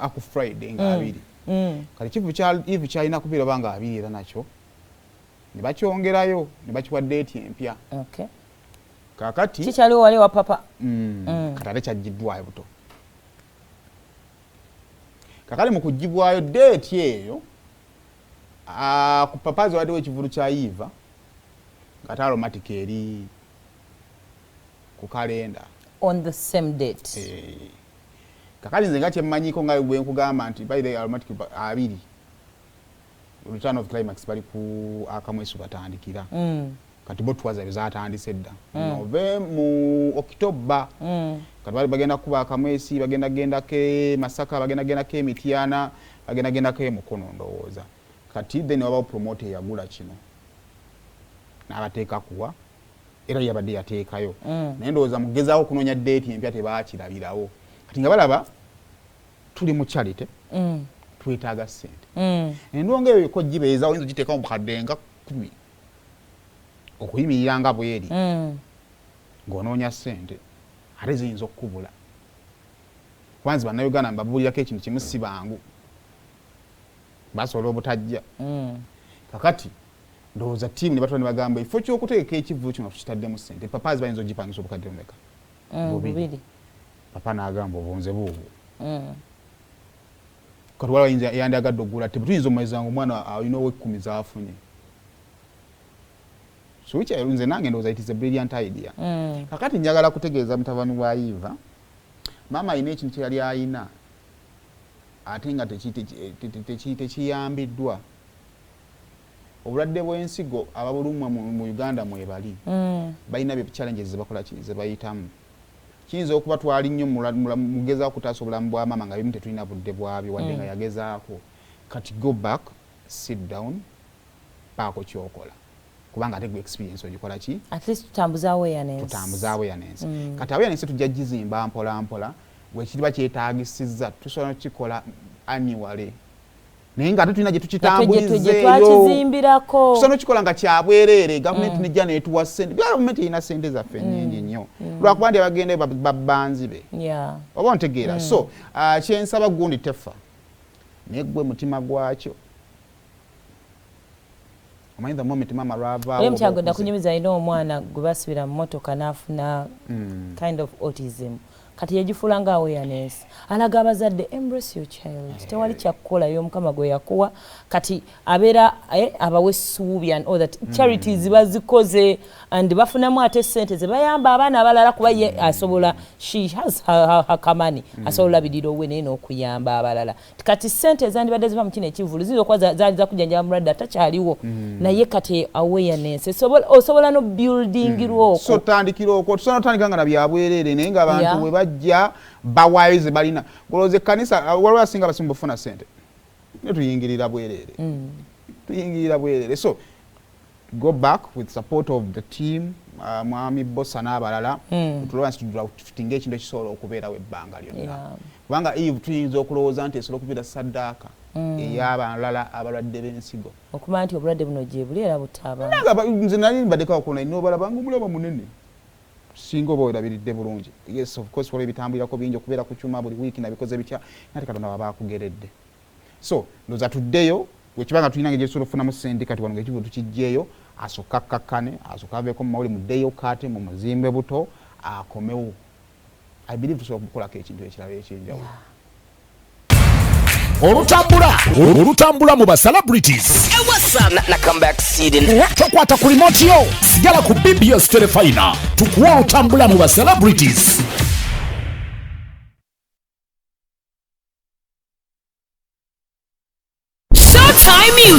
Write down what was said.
Aku Friday nga 2. Kati kivu kya Eve kyalina kubeera oba nga 2 era nakyo ne bakyongerayo ne bakiwa date empya. Okay. Kakati kikyaliwo wali wa papa. Kati ate kyaggiddwayo buto. Kakati mu kuggyibwayo date eyo, ku Papazi waddewo ekivulu kya Eva ng'ate Aromatic eri ku kalenda on the same date. Kakati nze nga kyemmanyiiko nga bwe nkugamba nti by the Aromatic 2 Return of Climax bali ku akamwesu batandikira. Kati bo twaza bizatandise dda. November mu October. Kati bali bagenda kuba akamwesi, bagenda genda ke Masaka, bagenda genda ke Mityana, bagenda genda ke Mukono ndowooza. Kati then wabawo promoter eyagula kino n'abateeka kuwa era yabadde yateekayo. Naye ndowooza mugezaako okunoonya date empya tebaakirabirawo. Kati nga balaba tuli mu charity, twetaaga ssente. Endongo eyo ko gibeeza oyinza ogiteekamu bukadde nga 10 okuyimirira nga bweri ng'onoonya ssente ate ziyinza okukubula. Kwanza Bannayuganda mbabuulirako ekintu kimu, si bangu, basobola obutajja. Kakati ndowooza ttiimu ne batula ne bagamba ekifo ky'okutegeka ekivvulu kino tukitaddemu ssente, Papazi bayinza ogipangisa obukadde bumeka? 2. Papa n'agamba obunze buubwo. Kati waliwo ayinza yandyagadde okugula tebe, tuyinza omumaliza nga omwana alina ow'ekkumi z'afunye. So which nze nange ndowooza it is a brilliant idea. Kakati njagala kutegeeza mutabani wa Eva, maama alina ekintu kye yali ayina ate nga tekiyambiddwa. Obulwadde bw'ensigo ababulumwa mu Uganda mwebali. Balina bye challenges ze bakola ki, ze bayitamu. Kiyinza okuba twali nnyo mugezaako kutaasa obulamu bwa maama nga bimu tetulina budde bwabyo wadde nga yagezaako. Kati go back, sit down, paako ky'okola. Kubanga ate gwe experience ogikola ki? At least tutambuza awareness. Tutambuza awareness. Kati awareness tujja gizimba mpola mpola, bwe kiriba kyetaagisizza tusobola n'okukikola annually. Naye nga ate tulina gye tukitambulizeeyo. Twakizimbirako. Tusobola n'okukikola nga kya bwereere, gavumenti nejja n'etuwa ssente. Gavumenti erina ssente zaffe nnyingi nnyo. Lwakuba nti abagenda babbanzi be. Oba ontegeera. So, kyensaba gundi tefa. Naye gwe mutima gwakyo. Omanyi the moment maama lwavaawo Oyo mukyagenda oba okuze. Kunyumiza alina omwana gwe basibira mu mmotoka n'afuna kind of autism. Kati yagifuula nga awareness. Alaga abazadde embrace your child. Tewali kyakukolayo Mukama gwe yakuwa. Kati abeera abawa essuubi and all that. Charities bazikoze and bafunamu ate ssente ze bayamba abaana abalala kuba ye asobola, she has her kamani. Asobola olabirira owuwe naye n'okuyamba abalala. Kati ssente ezandibadde ziva mu kino ekivvulu ziyinza okuba zaali za kujjanjaba mulwadde atakyaliwo. Naye kati awareness osobola no building lwokwo. So tandikira okwo, tusobola otandika nga na bya bwereere naye ng'abantu bwe bajja bawaayo ze balina. Golowooza ekkanisa, waliwo asinga abasinga okufuna ssente. Ne tuyingirira bwereere. Tuyingirira bwereere. So go back with support of the team, Mwami Bossa n'abalala, tulaba nti tutinga ekintu ekisobola okubeerawo ebbanga lyonna. Kubanga Eve tuyinza okulowooza nti esobola okubeera saddaaka ey'abalala abalwadde b'ensigo. Okumanya nti obulwadde buno gye buli era butta abantu. Nange nze nali mbaddeko awo kona, n'obalaba ng'omulaba munene. Singa oba werabiridde bulungi. Yes, of course, waliwo ebitambulirako bingi okubeera ku kyuma buli wiiki nabikoze bitya, nate Katonda bw'aba akugeredde. So, ndowooza tuddeyo, bwe kiba nga tulina engeri gye tusobola okufunamu ssente kati wano ng'ekivulo tukiggyeeyo, asooke akkakkane, asooke aveeko mu mawulire, muddeyo kate mumuzimbe buto, akomewo. I believe tusobola okukolako ekintu ekirala ekyenjawulo. Olutambula, olutambula mu ba celebrities. Hey, what's up? Na come back seating. Tokwata ku remote yo, sigala ku BBS Terefayina, tukuwa olutambula mu ba celebrities. Showtime Music.